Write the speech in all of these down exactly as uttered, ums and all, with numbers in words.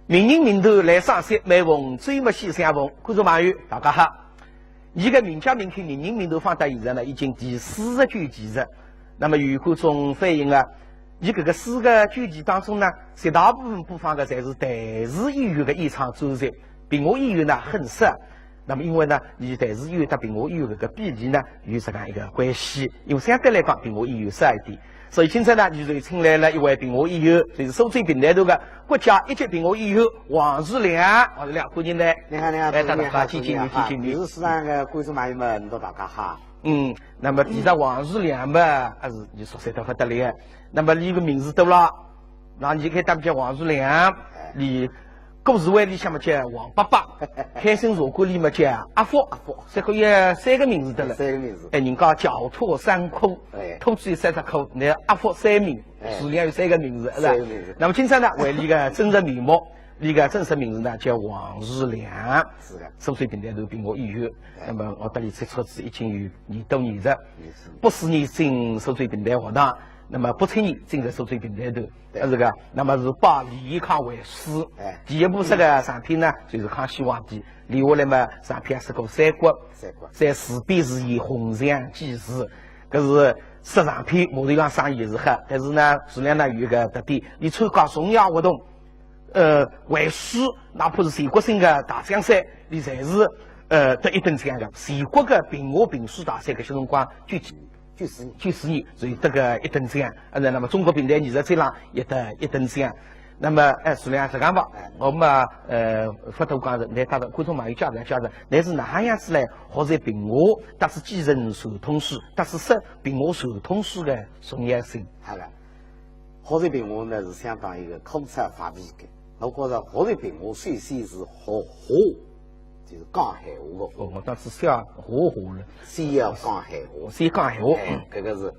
名人名段来赏析，每逢周末喜相逢。观众朋友，大家好。伲个名家名篇名人名段放到现在呢，已经第四十九期了。那么有观众反映啊，伲搿个四十九期当中呢，绝大部分播放的侪是电视演员的演唱专辑，评话演员呢很少。 那么因为呢，伲电视演员搭评话演员搿个比例呢，有这样一个关系，因为相对来讲评话演员少一点。所以今朝呢，伲就请来了一位评话演员，就是苏州评弹团的国家一级评话演员王树良。王树良，欢迎来。你好，你好，来，大家见见面，见见面。电视上的观众朋友们，大家好。嗯，那么提到王树良嘛，还是伲熟悉得不得了。那么伲个名字多了， 那伲开档叫王树良，伲故事会里向嘛叫王伯伯，海参茶馆里嘛叫阿福，阿福，搿个有三个名字得了。三个名字。哎，人家狡兔三窟，哎，兔子有三只窟，那阿福三名，哎，树良有三个名字，是吧？三个名字。那么今朝呢，还有一个真实面目，伊个真实名字呢叫王树良，是的。苏州评弹团评话演员。哎。那么我搭伊接触仔已经有廿多年了，廿多年。八四年进苏州评弹学堂，那么八七年进入苏州评弹团。 对。呃，是个，那么是拜李延康为师。哎。第一部这个长篇呢，就是《康熙皇帝》，留下来嘛，长篇是个《三国》。三国。在自编自演《洪亮记事》，搿是说长篇，马头浪上演是好，但是呢，树良呢有一个特点，伊参加重要活动，呃，为师，哪怕是全国性的大奖赛，伊侪是，呃，得一等奖的。全国的评话评书大赛搿些辰光，就 九四年，九四年，所以得个一等奖。啊，那么中国评弹艺术节浪也得一等奖。那么，哎，树良，实梗吧，哎。我们，呃，勿多讲了，来搭观众朋友介绍介绍，倷是哪样子来学习评话，搭是继承传统书，搭是说评话传统书的重要性？好了，学习评话呢是相当一个枯燥乏味的。我觉着学习评话首先是学话，就是讲闲话个话。哦，我当时想学话了。 先要讲闲话。先讲闲话。哎，搿个是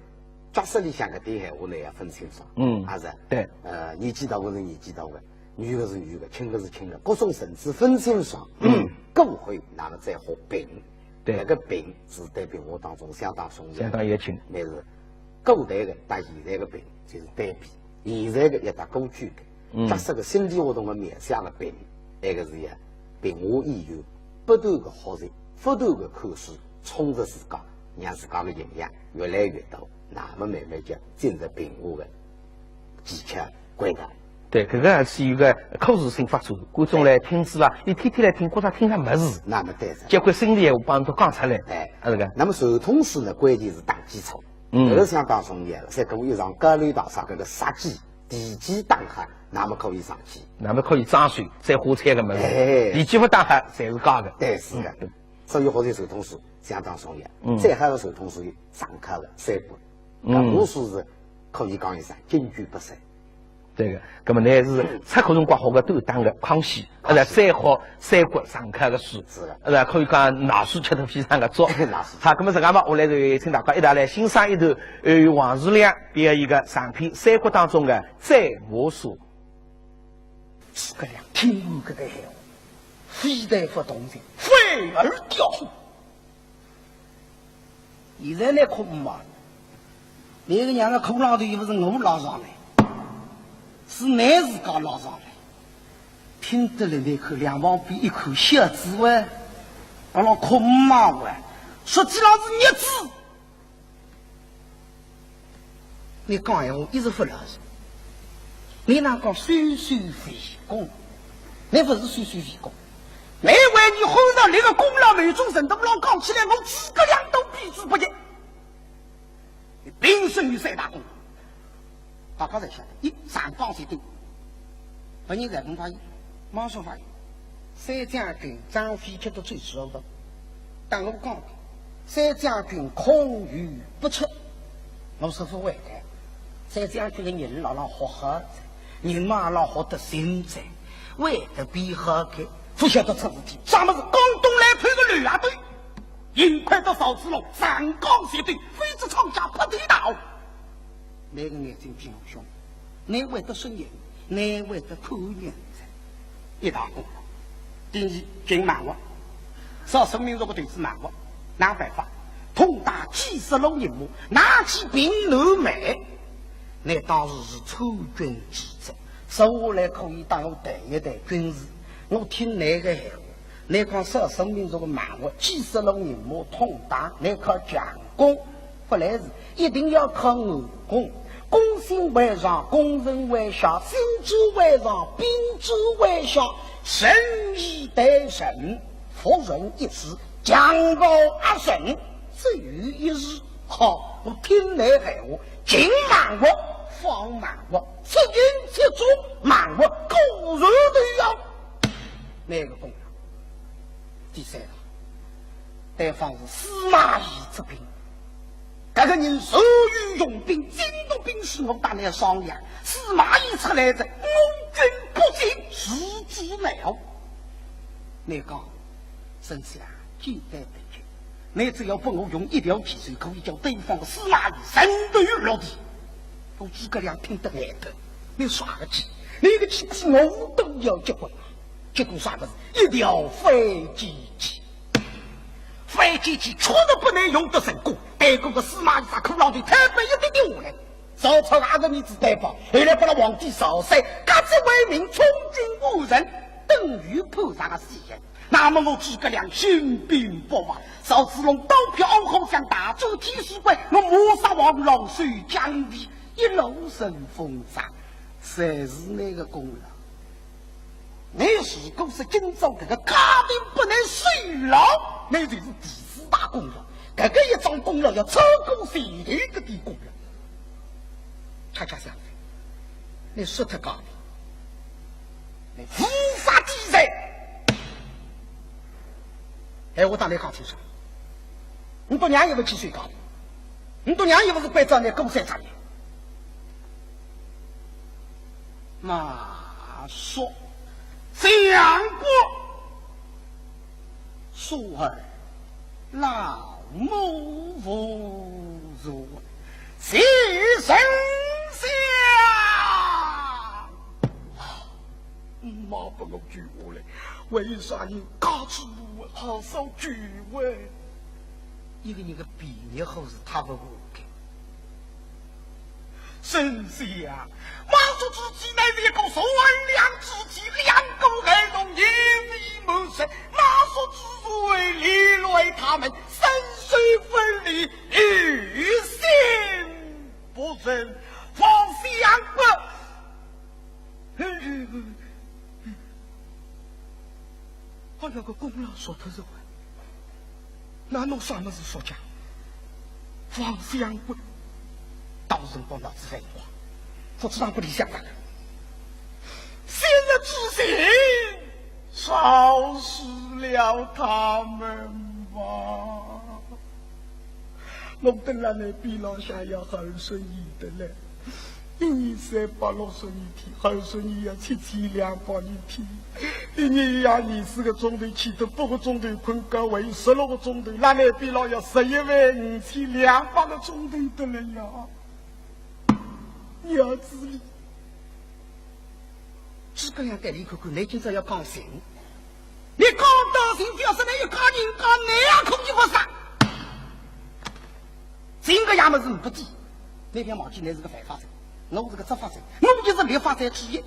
角色里向搿点闲话呢要分清爽。嗯，也是。对。呃，年纪大个是年纪大个，女个是女个，轻个是轻个，各种层次分清爽。嗯。过后，那么再学评。对。搿个评是对评话当中相当重要的。相当要紧。那是古代个搭现在个评，就是对比。现在个也搭过去个。 嗯。角色个心理活动个描写个评，埃个是呀，评话演员不断个学习，不断个看书，充实自家，让自家个营养越来越多，那么慢慢叫进入评话个技巧关卡。对，搿个还是有个可塑性发展，观众来听书啦，伊天天来听，觉着听着没事。那么对个。结果心里闲话帮伊讲出来，哎，啊，搿个。那么传统书呢，关键是打基础。 嗯。搿个相当重要了，再过一场高楼大厦搿个杀鸡，地基打好，那么可以上去。那么可以装修，再花钱个物事。哎。地基勿打好，侪是假个。对，是个。嗯。所以学习传统书相当重要。嗯。再好个传统书有上课个三本，嗯。搿本书是可以讲一声经久不衰。 对个，葛末呢是出国辰光学个短档个康熙，康熙。呃，再学三国上课个书，是的。呃，可以讲拿书吃得非常个足。拿书。好，葛末实梗嘛，我来就请大家一道来欣赏一段由王树良表演个长篇三国当中个斩马谡。诸葛亮听完搿个闲话，非但勿动情，反而叫好。 现在拿裤没嘛，拿个娘个裤浪头又勿是我拉上来，是倷自家拉上来。听得来，倷看两旁边一看，小子喂，阿拉裤没嘛喂，实际上是热子。 倷讲闲话一直勿老实，倷哪讲收收为公？倷勿是收收为公，倷为倷后头立个功劳，某种程度浪讲起来，我诸葛亮都比之不及。倷平生有三大功劳，大家侪晓得，一，长江决战，勿然侪勿发现，马谡发现，三将军张飞吃得最舒服。但我讲， 三将军空有不测，我是勿会个。三将军个人辣辣学好哉，人嘛辣辣学得精哉，会得变好个，勿晓得出事体。啥物事？江东来头个刘阿斗，幸亏得赵子龙长江决斗，否则闯下破天大祸。倷个眼睛比我凶。 倷会得顺眼，倷会得看人哉。一大功劳。第二，平蛮活，少数民族个头子蛮活，哪办法？统带几十路人马，拿起平南蛮。倷当时是参军之职，坐下来可以搭我谈一谈军事。我听倷个闲话，倷讲少生民族个忙活，几十路人马通打，倷靠强攻，勿来事，一定要靠硬攻。攻心为上，攻城为下，心志为上，兵志为下，城以待城， 夫人一死，强暴阿神，只有一字。好，我听倷闲话，进忙活，放忙活，出进出出，忙活果然都要。倷个功劳。第三个，对方是司马懿之兵。 搿个人善于用兵，精通兵书，我搭倷商量，司马懿出来哉，我军不进，是之奈何。倷讲，丞相，简单得很，倷只要拨我用一条计策，可以叫对方个司马懿人头落地。我诸葛亮听得呆脱，倷啥个计？倷个计比我都要结棍啊！结果啥个事？一条反间计。 反间计确实拨倷用得成功，但搿个司马懿啥苦浪头推扳一点点下来。曹操也是儿子担保，后来拨勒皇帝曹参，革职为民，充军五省，等于潘璋个死人。那么我诸葛亮兴兵勃发，赵子龙刀劈黄虎将，大战天师关，我谋杀王朗，收疆地，一路顺风，侪是倷个功劳。 倷如果是今朝搿个嘉定拨倷收牢，倷就是第四大功劳。搿个一桩功劳要超过前头搿点功劳。恰恰相反，倷杀脱嘉定，倷无法抵赖。闲话搭倷讲清爽，倷笃娘也勿去收嘉定，倷笃娘也勿是关照倷过山斩人。 马说：相国，恕儿老母无罪，谢丞相。妈拨我救下来，为啥人家主婆好受救啊？一个人个便宜好是他勿会个。 丞相，马谡之计乃是一个善良之计，两个孩童一命没收，马谡之罪连累他们，生死分离，于心不忍。方相国，哎呀，搿功劳说脱是完。 那侬啥物事说讲？方相国，到辰光脑子勿灵光，勿知道拨里向哪个。昔日之情，饶恕了他们吧。我蹲辣倷边浪向要孝顺伊个嘞。 一年三百六十二天，孝顺伊要七千两百二天。一日要廿四个钟头，起得八个钟头，困觉还有十六个钟头，辣倷边浪要十一万五千两百个钟头得了呀。娘子哩，诸葛亮对伊看看，倷今朝要讲情，倷讲道情，覅说倷一家人家，倷也可以勿杀。 情个样么事勿知，倷覅忘记，倷是个犯法者，我是个执法者，我就是立法者之一。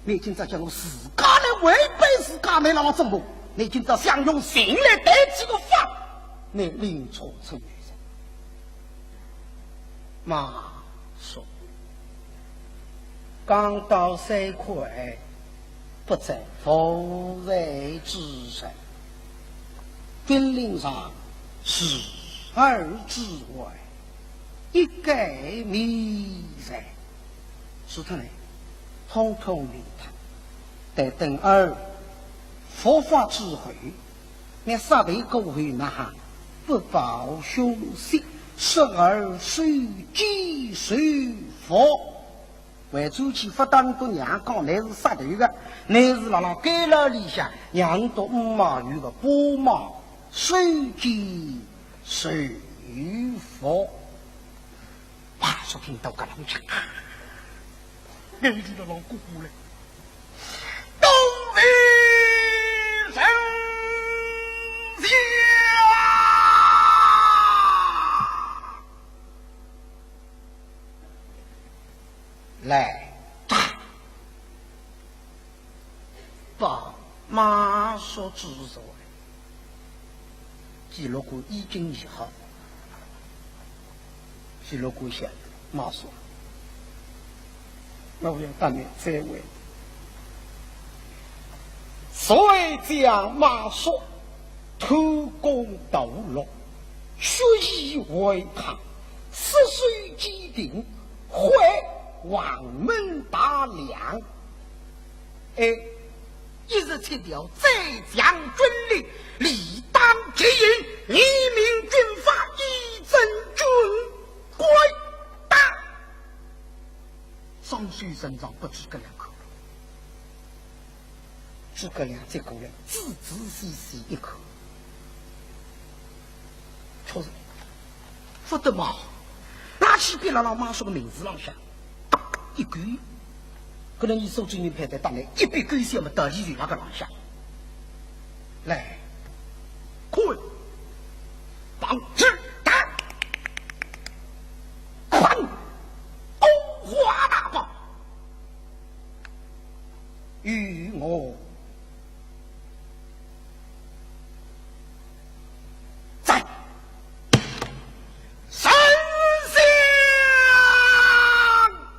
倷今朝叫我自家来违背自家，倷让我怎么？倷今朝想用情来代替个法，倷另作出主张。马说，讲道虽快， 不在夫人之人，军令上除儿之外，一概免斩。除脱呢，统统免脱。待等儿伏法之后，倷杀头过后哪哈，不报凶息，赦儿受监受罰。 回转去勿搭倷娘讲，倷是杀头个，倷是辣辣监牢里向，让倷笃五毛有个八毛，受监受罚。马谡听到搿能讲，眼泪辣辣滚下来。都是丞相！ 来，打！叔之所为，记录过已经写好，记录过写马叔，我要当面再会。所以将马叔 偷工斗料，蓄意违抗，死罪既定，毁王门大梁。哎，一日七条，再将军令，理当极刑，严明军法，以正军规。打！双手呈上，拨诸葛亮看。 诸葛亮接过来，仔仔细细一看，确实勿得嘛，拿起笔辣辣马叔个名字浪向一勾，可能伊苏州人派在当中一笔勾销么，道理就辣搿浪向。来，看，棒子打，砰，五花大绑。 与我斩！丞相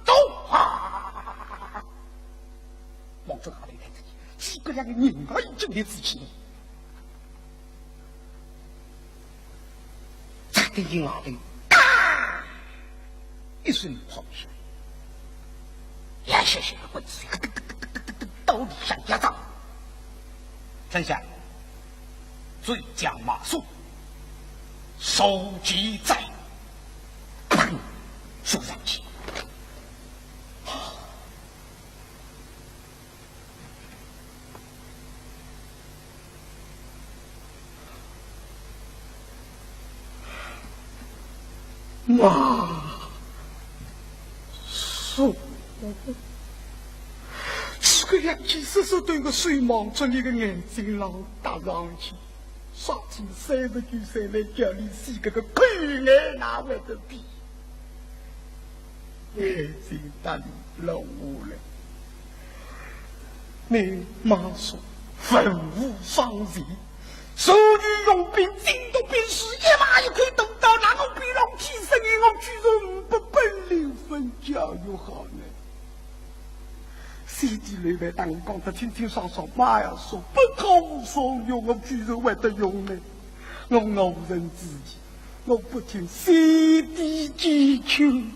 走！啊！望准阿头看仔，诸葛亮个人啊已经立仔起来。 再对伊外头，啪！一声炮响，呀，血血个滚水，咯噔噔噔噔噔噔，刀里向一扎。丞相，追将马谡，手起斩，砰，手上去。 马谡，诸葛亮气煞煞，对个水望准俚个眼睛浪搭上去，杀气三十九岁来叫俚死搿个口眼哪会得比？ 眼睛搭俚落下来。你马谡文武双全，手持勇兵，精通兵事，一马一块大刀，拿我逼牢天生，我居然勿拨本领分教育好呢？ 先帝刘备搭我讲得清清爽爽，马谡不可无所用，我居然会得用呢？我无人之疑，我不听先帝建议。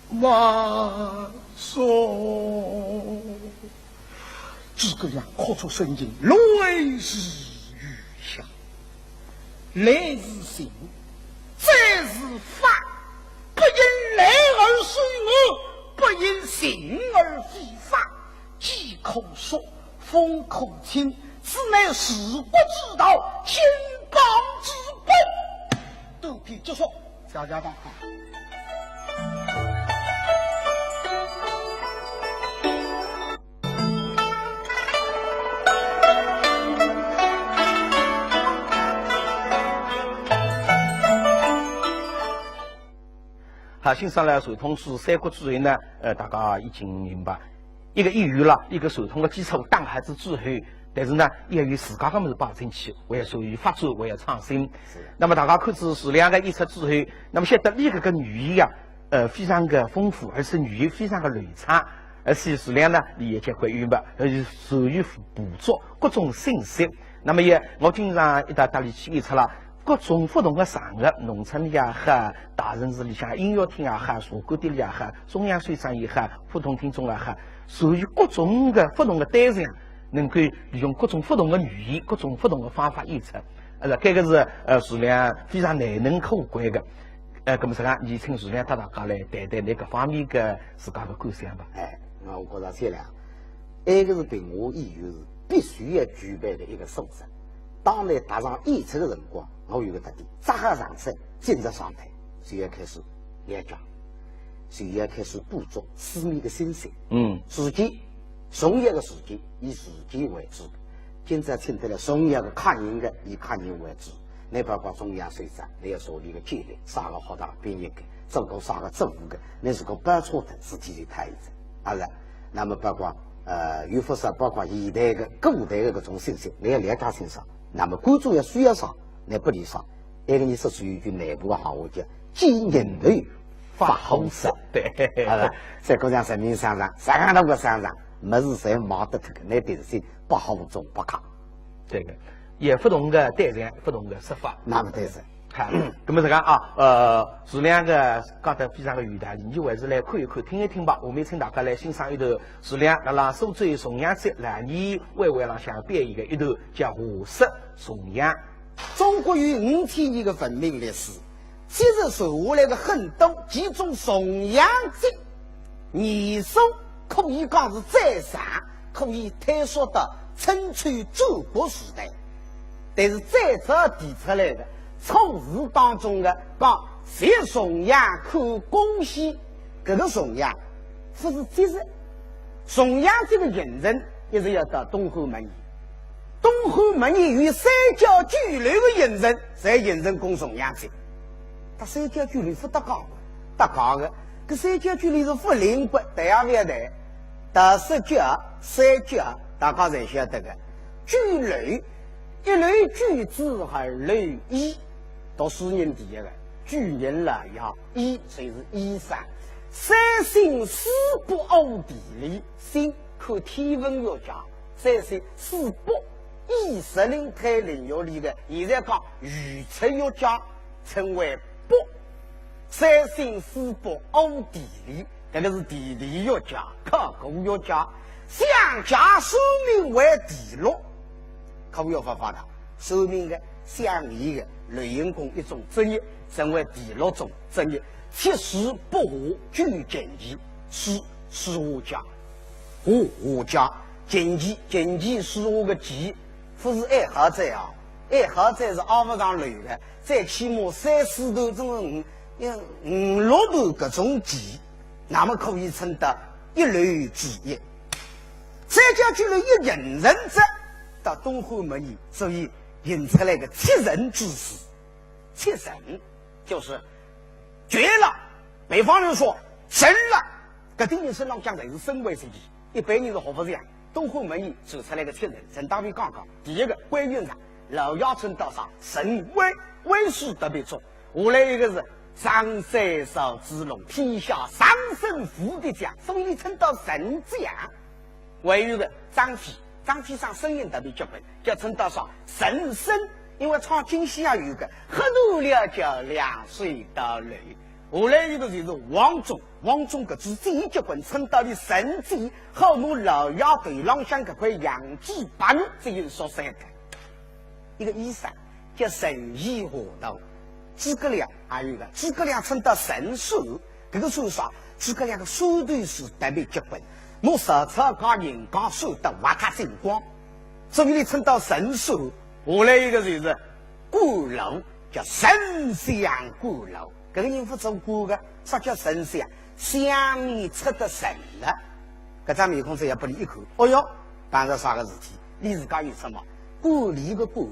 马谡。 诸葛亮哭出声音，泪如雨下。来是刑，斩是罚，不因来而受恶，不因刑而非法。饥可说，风可清，此乃治国之道，兴邦之本。断篇结束，谢谢大家。 好，欣赏了传统书《三国志》以后呢，呃，大家已经明白，一个演员啦，一个传统的基础打好仔之后，但是呢，也有自家个物事摆进去，还要善于发展，还要创新。是。那么大家看仔徐亮个演出之后，那么晓得俚搿个语言啊， 呃，非常个丰富，而且语言非常个流畅，而且徐亮呢，俚也结棍演员，而且善于捕捉各种信息。那么也，我经常一道搭俚去演出啦，各种勿同个场合，农村里也好，大城市里向音乐厅也好，茶馆店里也好，中央书场也好，普通听众也好，善于各种个勿同个对象，能够利用各种勿同个语言，各种勿同个方法演出。呃，搿个是，呃，徐亮非常难能可贵个。 呃，搿么实梗，伲请徐亮搭大家来谈谈㑚搿方面个自家个感想吧。哎，那我觉着徐亮，埃个是评话演员是必须要具备的一个素质。当然，踏上演出的辰光，我有个特点，扎好上身，进入状态，就要开始了解，就要开始捕捉书迷的心思。嗯。自己 重要个事体，以事体为主。今朝请得了重要个客人个，以客人为主。侬包括中央首长，侬要查伊个简历，啥个学堂毕业个，做过啥个职务个，侬如果报错脱，事体就大一只。啊是，那么包括呃，又勿是包括现代个、古代个搿种信息，侬要了解清爽。那么观众要需要啥，侬拨伊啥。埃个呢，说出一句内部个闲话叫“见人头发火烧”。对，好吧？再过讲人民商场，啥个都勿商场，物事侪卖得脱个，侬定心勿好中勿卡。这个也勿同个对象，勿同个说法。那么对是。好，那么这个啊，呃，徐良个讲得非常个有道理，你还是来看一看，听一听吧。我们请大家来欣赏一段徐良辣辣苏州重阳节来年晚会浪向表演个一段叫《华说重阳》。中国有五千年个文明历史，其实传下来个很多，其中重阳节年数可以讲是最长，可以推溯到春秋战国时代。但是最早提出来个错字当中个讲，食重阳看宫戏，搿个重阳勿是节日，重阳节个形成一直要到东汉末年。东汉末年有三教九流个形成，侪形成供重阳节。搿三教九流勿搭界个，搭界个，搿三教九流是勿灵个，谈也勿要谈。大说教、三教，大家侪晓得个。九流，一流举子，二流医，读书人第一个，举人老爷，医就是医生。三星四卜五地理，星看天文学家，三星四卜，以石令推领域里个，现在讲预测学家，称为卜。三星四卜五地理，搿个是地理学家、考古学家，相加算命为地络。科学勿发达，算命个、相命个，流行讲一种职业，称为地络种职业。七书八画九琴棋，书，书画家，画，画家，琴棋，琴棋书画个棋，勿是爱好者啊，爱好者是挨勿上楼个，最起码三四段，总是五，五六段搿种棋，那么可以称得一流之一。三教九流一形成者，到东汉末年，所以形成了一个七神之势。七神就是绝了，北方人说神了，搿点人身浪向侪是神威之气，一般人是学勿像。东汉末年传出来个七神，陈大伟讲讲，第一个关云长，老爷称得上神威，威势特别重。下来一个是张三赵子龙，天下上神无敌将，所以称得神将。还有一个张飞，张飞生声音特别结棍，叫称得上神僧，因为唱京戏也有个，喝断了叫两手到楼。下来一个就是王忠，王忠搿支箭结棍，称得伊神箭，好拿老爷头浪向搿块羊角拔脱，只有说三个。一个医生叫神医华佗，诸葛亮还有一个，诸葛亮称得神算，搿个算啥？诸葛亮个算术是特别结棍，拿曹操讲人讲算得挖脱精光，所以伊称得神算。下来一个就是官禄，叫丞相官禄。搿个人勿做官个，啥叫丞相？相面出得丞了。搿张面孔只要拨伊一看，哦哟，碰着啥个事体？伊自家有出嘛？官吏个官，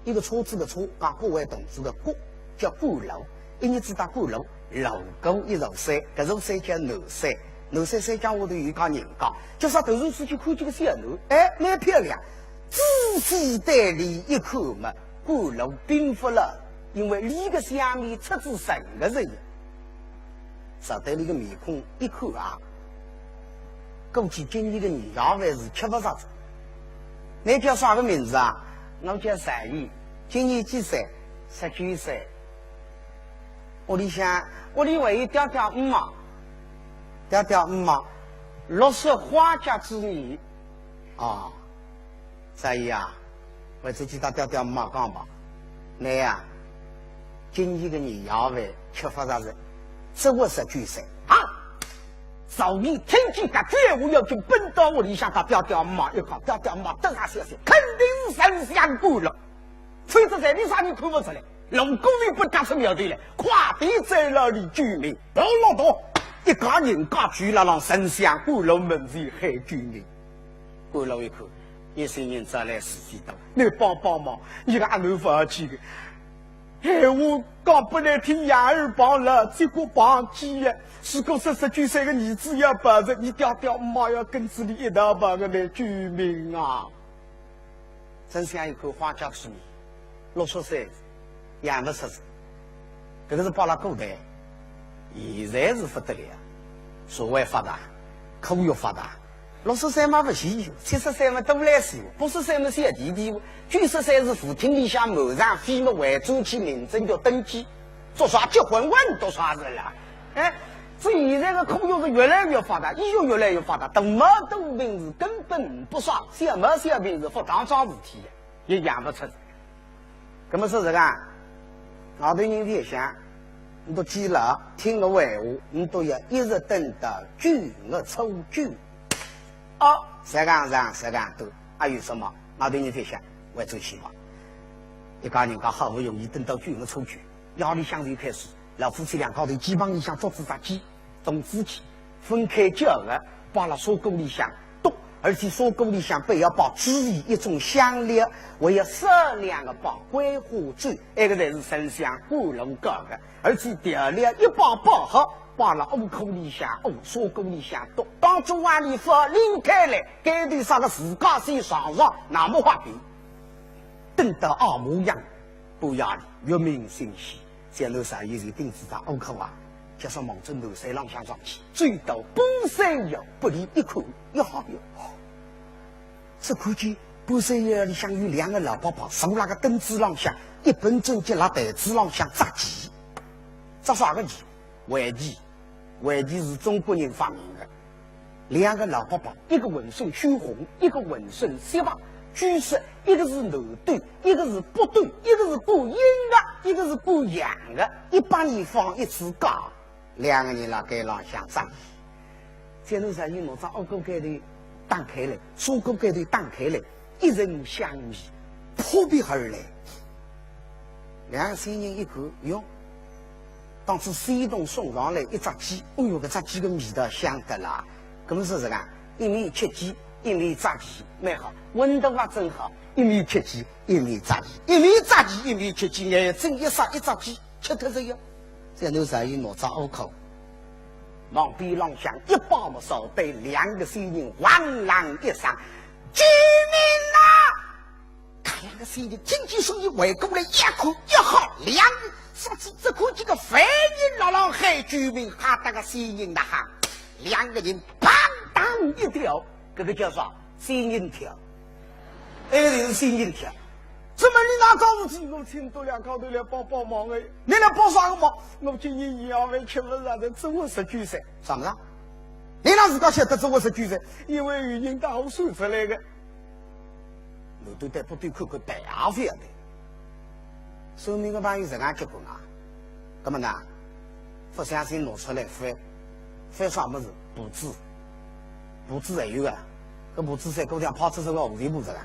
一个车子个车，加各位同志个各，叫官禄。一日子当官禄，禄过一座山，搿座山叫南山。南山山脚下头有一家人家，叫啥？突然之间看见个小囡，哎，蛮漂亮。仔细对伊一看嘛，官禄并勿老，因为伊个相面出仔丞个人。 朝对伊个面孔一看啊，估计今年个年夜饭是吃勿着哉。侬叫啥个名字啊？我叫单于，今年几岁？十九岁。屋里向，屋里还有爹爹姆妈？爹爹姆妈，六十花甲之年。啊， 单于啊，回去去搭爹爹妈妈讲吧。侬呀，今年个年夜饭吃勿着哉，只活十九岁。啊！单于听见搿句闲话，要紧奔到屋里向搭爹爹妈妈一讲，爹爹妈妈得意煞煞，肯定是丞相官禄。否则在里啥人看勿出来？ 龙骨里不打出苗头来，快点追牢伊救命！跑老大，一家人家聚辣辣丞相官禄门前喊救人。官禄一看，一些人找来事体多，侬帮帮忙，伊个阿囡勿好去个。闲话讲拨倷听，养儿防老，接过帮鸡呀。如果说十九岁个儿子要跑哉，倷爹爹妈妈要跟仔倷一道跑个呢，救命啊！真想一口花甲之米，六十岁养勿出哉，搿个是摆辣古代，现在是勿得了，社会发达，科学发达， 六十岁嘛勿稀奇，七十岁嘛多来事，八十岁嘛小弟弟，九十岁是舞厅里向满场飞嘛回转去民政局登记，做啥结婚问多啥事啦？哎，这现在个科学是越来越发达，医学越来越发达，大毛大病是根本勿啥，小毛小病是勿当桩事体的，也养勿出。 搿么说实梗，外头人一想，倷笃记牢，听我闲话，倷笃要一直等到九月初九。哦，实梗长，实梗短，还有什么？外头人一想，回转去吧。一家人家好不容易等到九月初九，夜里向就开始，老夫妻两家头鸡棚里向捉仔只鸡， 冬至去，分开叫个，摆辣砂锅里向剁，而且砂锅里向还要摆猪皮一种香料，还要少量个摆桂花酒，埃个侪是沉香灌入去个，而且调料一摆摆好，摆辣瓯壳里向瓯，砂锅里向剁，当中碗里放拎开来，盖头啥个自家先尝尝，那么好比。等到夜里向，半夜里，月明星稀， 江南少爷就盯仔只瓯壳啊，叫啥望准头山浪向上去，走到半山腰，拨俚一看，一吓哟。只看见半山腰里向有两个老伯伯，坐辣个凳子浪向，一本正经辣台子浪向扎棋。扎啥个棋？围棋。 围棋是中国人发明的。两个老伯伯，一个浑身血红，一个浑身雪白，据说一个是南斗，一个是北斗，一个是管阴的，一个是管阳的，一百年放一次假，两个人辣该浪向争。江南少爷拿只瓯壳盖头打开来，砂锅盖头打开来， 一阵香味扑鼻而来。两个仙人一看，哟，当初仙童送上来一只鸡，哎哟，搿只鸡个味道香得啦。搿么是实梗，一面吃鸡，一面扎棋，蛮好，温度也正好，一面吃鸡，一面扎棋，一面扎棋，一面吃鸡，眼睛一眨，一只鸡 吃脱哉呀。江南少爷拿只瓯壳，望边浪向一摆么，朝对两个仙人汪啷一声：“救命啊！”搿两个仙人听见声音回过来一看，一吓，两个啥子只看见个犯人辣浪喊救命，吓得个仙人呐喊，两个人砰当一跳，搿个叫啥？仙人跳。 哎，就是仙人跳。怎么你哪桩事体？我请倷笃两家头来帮帮忙哎。倷来帮啥个忙？我今年年夜饭吃勿着哉，只活十九岁。啥物事？倷哪自家晓得只活十九岁？因为有人搭我算出来的。南斗对北斗看看，对也勿晓得。算命个朋友实梗结棍啊。葛么呢，勿相信拿出来翻，翻啥物事？簿子。 簿子侪有个，搿簿子三姑娘派出所个户籍簿子啦，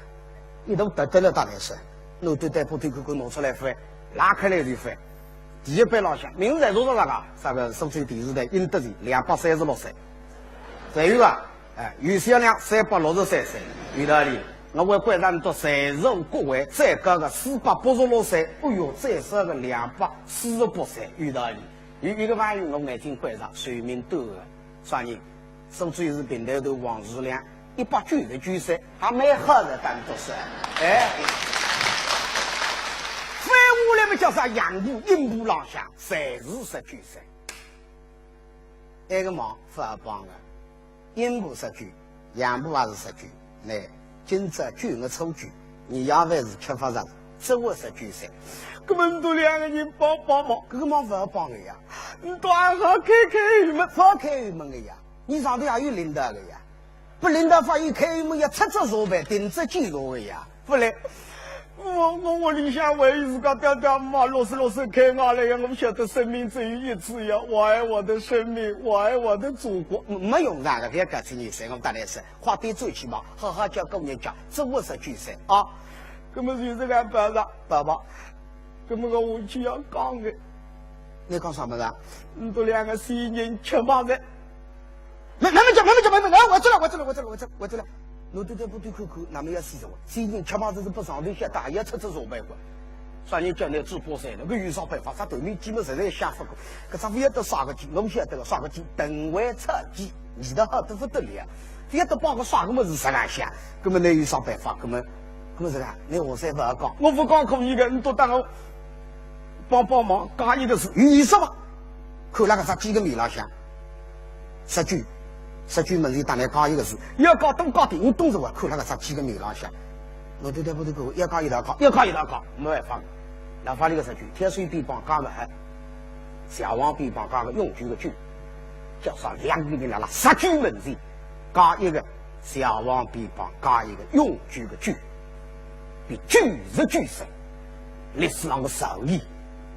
一大沓得了大概是，南斗对北斗看看拿出来翻，拉开来就翻。第一版浪向，名字侪查着啥个？啥个苏州电视台殷德全，两百三十六岁，侪有个，哎，有销量三百六十三岁，有道理。我还关照倷笃在座各位，最高个四百八十六岁，哎哟，最少个两百四十八岁，有道理。有一个朋友我眼睛关照，寿命短个，啥人？ 苏州市评弹团王世良，一百九十九岁，还蛮好的，当多少。哎，翻下来么叫啥？阳簿、阴簿浪向，侪是十九岁。埃个忙勿好帮个，阴簿十九，阳簿也是十九。倷今朝九月初九，年夜饭是吃勿着，只活十九岁。葛么倷笃两个人帮帮忙，搿个忙勿好帮个呀。倷笃还好开开后门，勿好开后门个呀。 倷上头还有领导个呀，拨领导发现开门要出只蛇牌，停止检查个呀，勿来。我，我屋里向还有自家爹爹妈妈六十六岁开外来呀，我晓得生命只有一次呀，我爱我的生命，我爱我的祖国。没用场个，覅搞七年三，我搭倷说，快点转去吧，好好叫过日脚，只活十九岁啊。葛么就搿个办法，办法。 搿么我下去要讲个。倷讲啥物事啊？倷笃两个仙人吃饱哉。慢慢叫，慢慢叫，慢慢叫，哎，我知了，我知了，我知了，我知了，我知了。南斗对北斗看看，那么要死哉哇！仙人吃饱哉是拨上头晓得，也要出出啥办法。啥人叫倷嘴巴馋了？搿有啥办法？啥头面鸡么实在想勿过，搿只勿晓得啥个鸡，我勿晓得个啥个鸡，等会炒鸡，味道好得勿得了。勿晓得帮我啥个物事实浪向，搿么倷有啥办法？搿么，搿么实梗，倷话侪勿好讲，我勿讲可以个，倷倒搭我帮帮忙，加一个字，有意思伐？看了搿只鸡个面浪向， 说句，说句物事搭倷加一个字，要加多加点，我懂是伐？看了搿只鸡个面浪向，我对对勿对个，要加一道加，要加一道加，没办法。老法里个说句，挑水边帮加么，小王边帮加个用具个具，叫啥两个人辣辣说句物事，加一个小王边帮加一个用具个具，变九十九岁。历史上个手艺，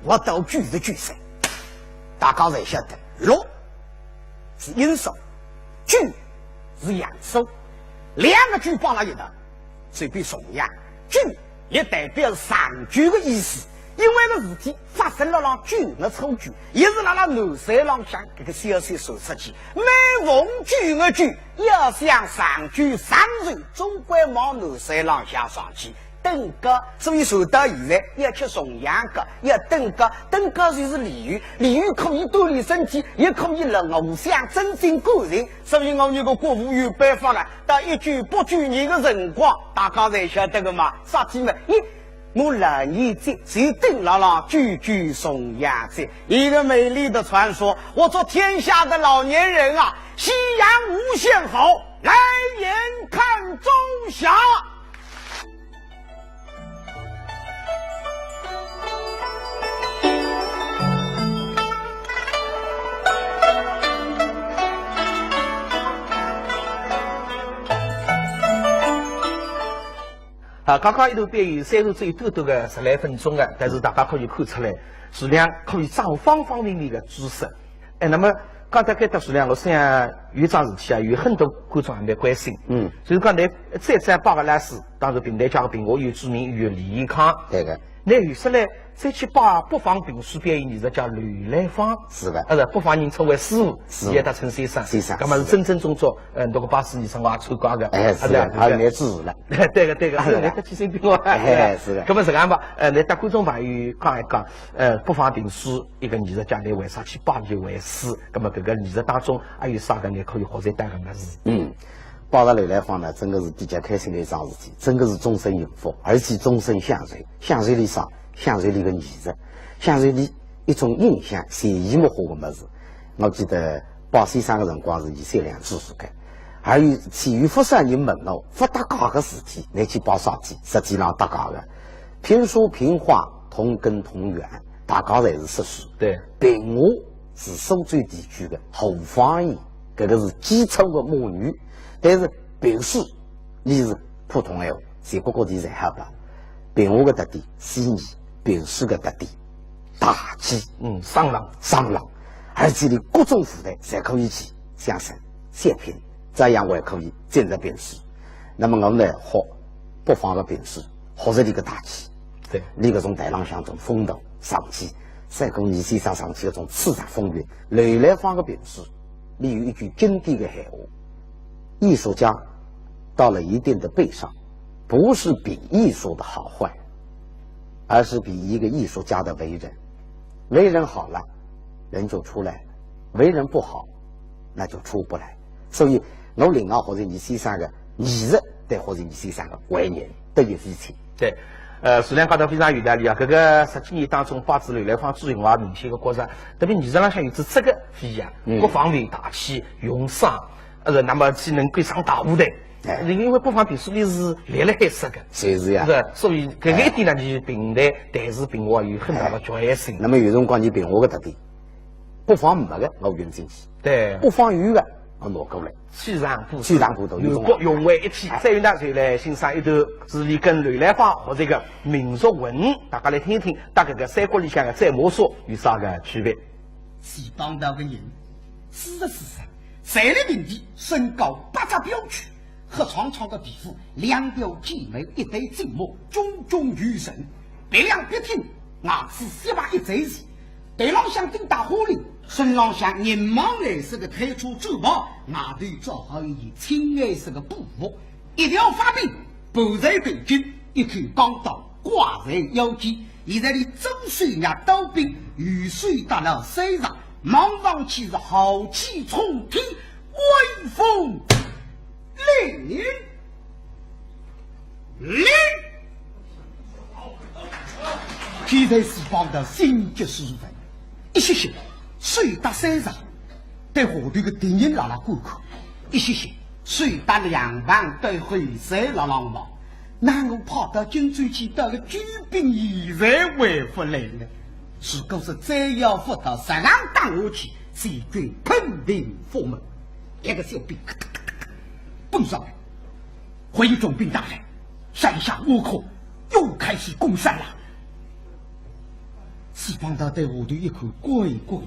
活到九十九岁，大家侪晓得，六 是阴数，九是阳数，两个九摆辣一道，所以变重阳。九也代表长久个意思，因为搿事体发生辣辣九月初九，也是辣辣南山浪向搿个消息传出去，每逢九月九，要想长久长寿，总归往南山浪向上去。 登高，所以传到现在要吃重阳糕，要登高，登高就是利于，利于可以锻炼身体，也可以让互相增进感情。所以我有个国父有办法了，到一九八九年个辰光，大家侪晓得个嘛，啥体嘛？咦，我老年节就登辣辣九九重阳节，一个美丽的传说。我祝天下的老年人啊，夕阳无限好，来年看仲夏。 啊，刚刚一段表演，虽然只有短短个十来分钟个，但是大家可以看出来，徐亮可以掌握方方面面个知识。哎，那么刚才开头徐亮，我想有一桩事体啊，有很多观众还蛮关心。嗯。就是讲，倷再再摆个拉斯，当然评弹界个评话有著名演员李延康。对个。倷后首来再去摆北方评书表演艺术家刘兰芳。是个。呃，北方人称为师傅，是。伊也搭称先生。先生，那么是真正宗族，呃，搿个八十年生我也参加个。哎，是个，啊，对，还有倷主持了。对个，对个，哎，是个。倷搭去身边我。哎，是个。那么实梗吧，呃，倷搭观众朋友讲一讲，呃，北方评书 一个艺术家，倷为啥去摆伊为师？那么搿个艺术当中还有啥个倷可以学习到个物事？嗯，摆着刘兰芳呢，真个是比较开心个一桩事体，真个是终身幸福，而且终身享受。享受伊啥？享受伊个艺术，享受伊一种印象，潜移默化个物事。我记得摆先生个辰光是伊三两知书个，还有其余勿少人问我，勿搭界个事体，倷去摆啥体？实际上搭界个。评书、评话同根同源，大家侪是说书。对。 评话是苏州地区个后方言，搿个是基础个母语。但是评书，伊是普通闲话，全国各地侪好吧。评话个特点，细腻；评书个特点，大气。嗯，爽朗。爽朗，而且伊各种舞台侪可以去，相声、小品，照样还可以进入评书。那么我呢，学北方个评书，学着伊个大气。 对。伊搿种台浪向种风度上去，赛过倪先生上去搿种叱咤风云。刘兰芳个评书，伊有一句经典个闲话：艺术家到了一定的辈上，不是比艺术的好坏，而是比一个艺术家的为人。为人好了，人就出来了；为人不好，那就出不来。 所以我另外学着倪先生个艺术，再学着倪先生个为人，得益匪浅。对，呃，徐亮讲得非常有道理啊。搿个十几年当中，摆仔刘兰芳之后，我也明显个觉着，特别艺术浪向有仔搿个飞扬，嗯。各方面大气、用心，呃，那么去能够上大舞台。哎。因为北方评书伊是立辣海说个。就是呀。是吧？所以搿个一点呢，哎。就是评弹、弹词、评话有很大个局限性。哎。那么有辰光倪评话个特点，北方没个，我运进去。 对。北方有个，我拿过来。取长补短。取长补短，有辰光。南北融为一体。哎。再有呢，就来欣赏一段是伊跟刘兰芳学这个民俗文，大家来听听，搭搿个三国里向个斩马谡有啥个区别？是当道个人，四十四岁，站立平地，身高八尺标尺， 黑苍苍个皮肤，两条剑眉，一对金目，炯炯有神，鼻梁笔挺，牙齿雪白一对齐，头浪向顶大花翎，身浪向银芒蓝色个推车战袍，外头着好一件青颜色个布服，一条发鬓，盘在头颈，一口钢刀挂在腰间，现在俚左手拿刀柄，右手搭牢山石，望上去是浩气冲天，威风凛凛。现在是碰到心急如焚，一歇歇，手搭山石，对下头个敌人辣辣观看，一歇歇，手搭两旁对后山辣辣望。 那我跑到荆州去，到了救兵现在回不来了。如果是再要不到，实梗打下去，全军喷病覆没。一个小兵奔上来，回禀总兵大人，山下无可，又开始攻山了。四方道对下头一看，乖乖，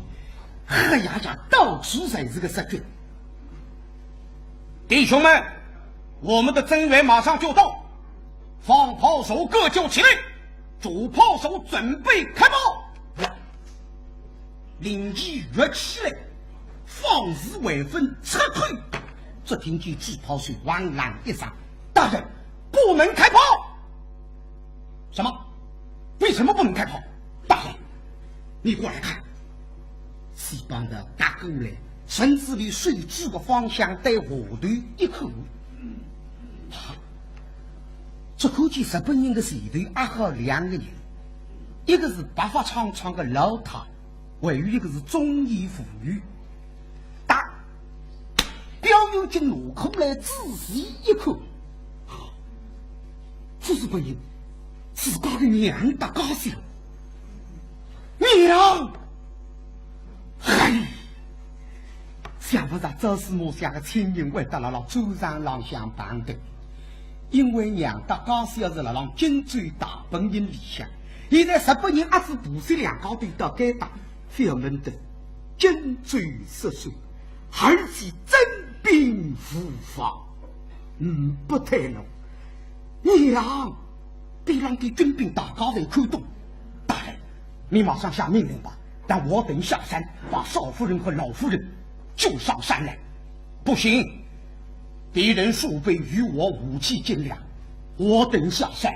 黑压压，到处侪是个杀军。弟兄们，我们的增援马上就到， 放炮手各就其令，主炮手准备开炮。令旗举起来，放势为分，撤退。只听见主炮手汪然一声：“大人，不能开炮！”“什么？为什么不能开炮？”“大人，你过来看。”四方道踏过来，顺仔俚手指个方向对下头一看，啊，只看见日本人个前头压好两个人，一个是白发苍苍个老太，还有一个是中年妇女。搭标有金路口来仔细一看，啊，勿是别人，自家个娘搭家小。 娘！哎，想勿着朝思暮想个亲人会得辣辣战场浪向碰头，因为娘搭家小是辣辣荆州大本营里向，现在日本人压仔部队两家头到该搭，覅问得，荆州失守，而且征兵无方，嗯，勿退路。娘！ 边浪个军兵大家侪看懂。大人，你马上下命令吧，让我等下山，把少夫人和老夫人救上山来。不行，敌人数倍于我武器斤两，我等下山，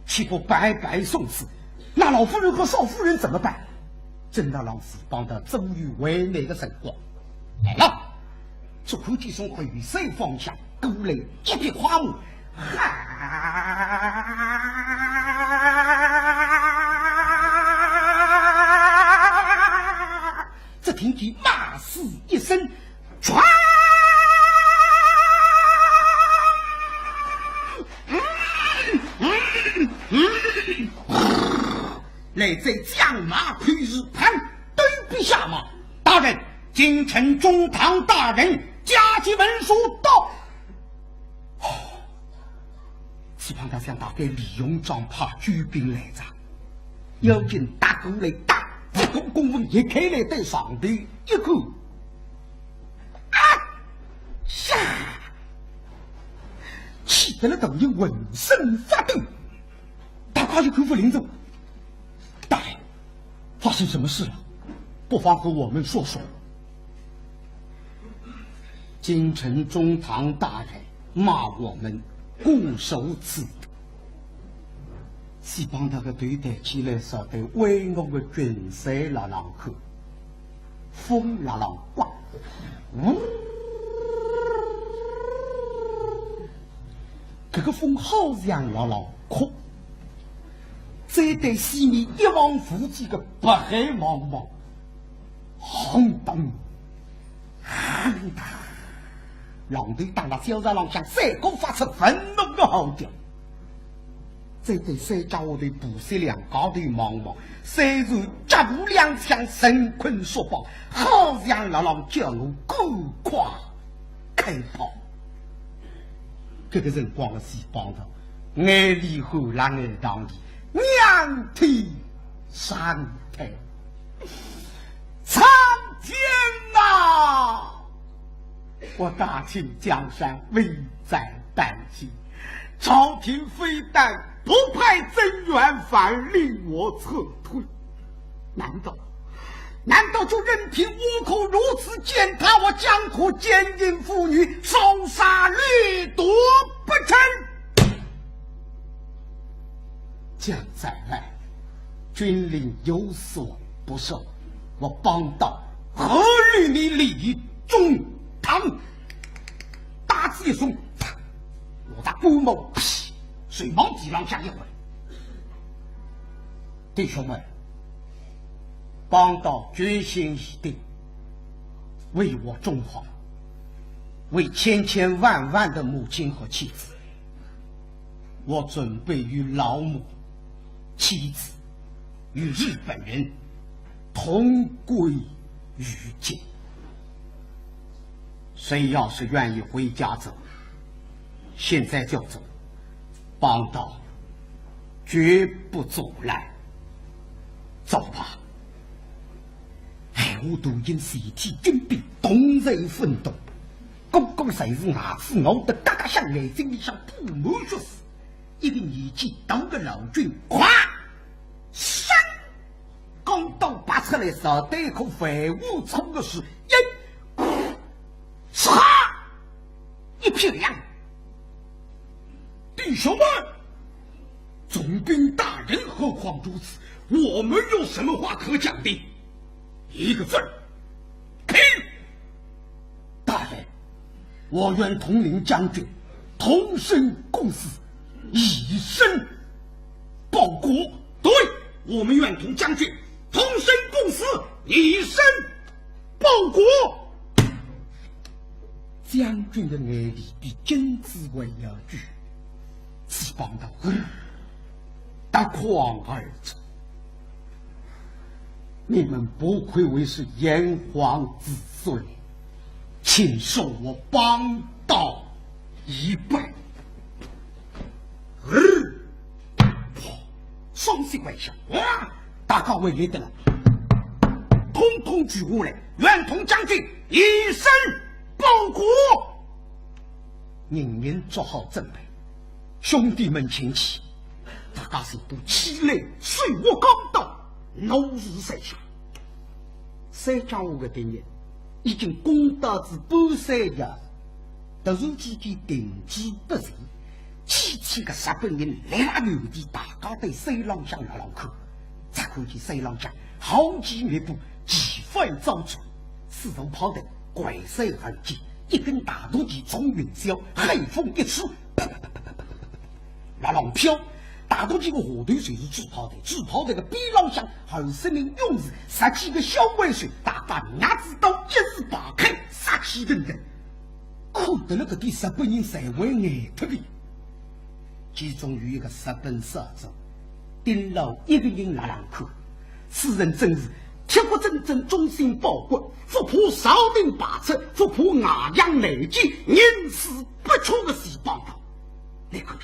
岂不白白送死？那老夫人和少夫人怎么办？正当四方道正有为难的辰光，来了。 只看见从后山方向过来一匹快马，哈！只听见马嘶一声，唰！来者将马，推至旁，对比下马。大人， 京城中堂大人加急文书到。哦，四方道想大概李鸿章派救兵来哉，要紧踏过来，踏，不顾公文一开来对上头一看，啊呀！气得了大人浑身发抖。 大家一看勿灵哉，大人，发生什么事了？不妨和我们说说。京城中堂大人骂我们固守此地。四方道个头抬起来，晓得威武个军势辣浪看。 风辣浪刮，呜，搿个风好像辣浪哭。再对西面一望无际个北海茫茫，轰咚，轰咚，浪头打辣礁石浪向，山谷发出愤怒个号角。 再对山脚下头部队两家头望望，虽然脚步踉跄，神困缩绑，好像辣浪叫我赶快开炮。搿个辰光个四方道，眼泪含辣眼眶里，仰天长叹：“苍天呐！ 我大清江山危在旦夕，朝廷非但不派增援，反而令我撤退。难道，难道就任凭倭寇如此践踏我江湖奸淫妇女，烧杀掠夺不成？” 将在外，军令有所不受，我帮到何日你李中堂？大字一松，我的官帽，啪，随往地浪向一挥。弟兄们，帮到决心已定，为我中华，为千千万万的母亲和妻子，我准备与老母、妻子、与日本人同归于尽。谁要是愿意回家走，现在就走，帮到绝不阻拦。走吧。闲话都已经是一体军兵，动弹不动，个个侪是牙齿咬得嘎嘎响，眼睛里向布满血丝。一个年纪大个老军，咵，唰，钢刀拔出来，朝对口范武冲个是一，嚓，一劈两。弟兄们，总兵大人何况如此，我们有什么话可讲的？一个字儿， 大人，我愿统领将军同生共死，以身报国。对，我们愿同将军同生共死，以身报国。将军的眼泪比金子还要贵，是帮到，嗯，夺眶而出。 你们不愧为是炎黄子孙，请受我帮到一拜。呃，砰，双膝跪下，哇，大家跪立得了，统统跪下来，愿同将军以身报国。人人做好准备，兄弟们请起。 大家全部起来，手握钢刀，怒视山下。山脚下个敌人已经攻到仔半山腰，突然之间停止不前，几千个日本人立辣原地，大家对山浪向辣浪看。只看见山浪向好几密布，旗帆招展，四座炮台环山而建，一根大土旗冲云霄，海风一吹，啪啪啪啪啪啪啪啪啪， 辣浪飘。大头旗个下头就是主炮台，主炮台个边浪向二十名勇士，十几个小怪兽，大家拿仔刀一字排开，杀气腾腾。看得了搿点日本人侪会呆脱个。其中有一个日本少佐，盯牢一个人辣浪看，此人真是铁骨铮铮，忠心报国，不怕朝廷排斥，不怕外洋内奸，宁死不屈个死帮头。 那个里，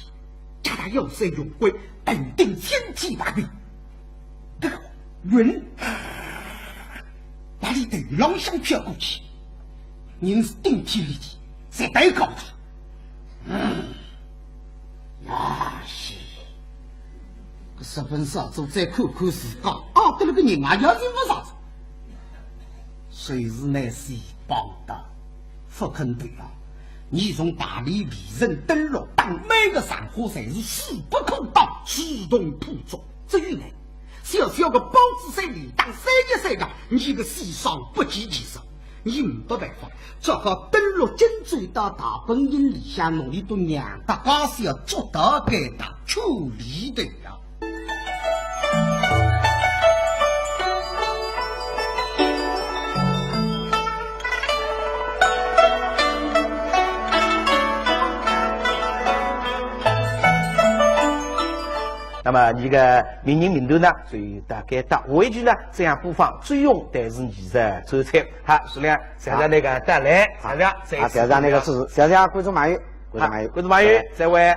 脚踏要塞雄关，登顶青天白云。搿个云，辣俚头浪向飘过去，人是顶天立地，侪抬高头。嗯，那是，搿日本少佐再看看自家，啊，搿个人啊，也是勿啥子。 谁知那死帮头勿肯投降。你从大理围城登陆，打每个场化侪是势不可挡，势同破竹。至于倷，小小个包子山里打三日三夜，你个死伤不计其数。你呒办法，只好登陆荆州，到大本营里向弄俚笃娘搭家小捉到该搭去里头呀。 那么，伲个名人名段呢，就大概到。下一句呢，这样播放最红，但是艺术最惨。好，徐亮，谢谢那个带来，好，谢谢，好，谢谢那个支持，谢谢观众朋友，观众朋友，好，观众朋友，再会。